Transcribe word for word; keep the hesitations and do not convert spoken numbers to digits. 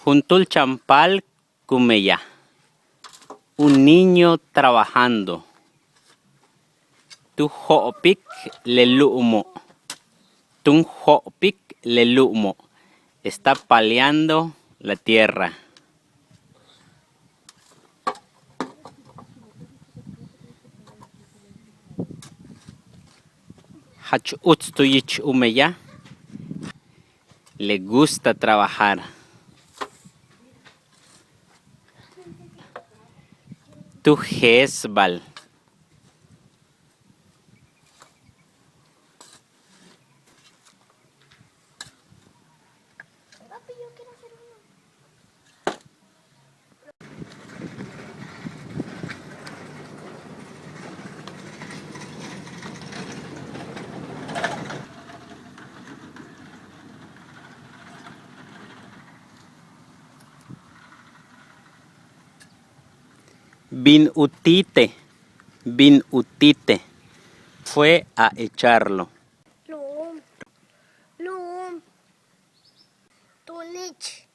Juntúul chan paal ku meyaj. Un niño trabajando. Tu jo'opik le lu'umo'. Tun jo'opik le lu'umo'. Está paliando la tierra. Jach uts tu yich u meyaj. Le gusta trabajar. Tu jeesbal. Bin u tite', bin u tite'. Fue a echarlo. Lu'um, lu'um. Tunich.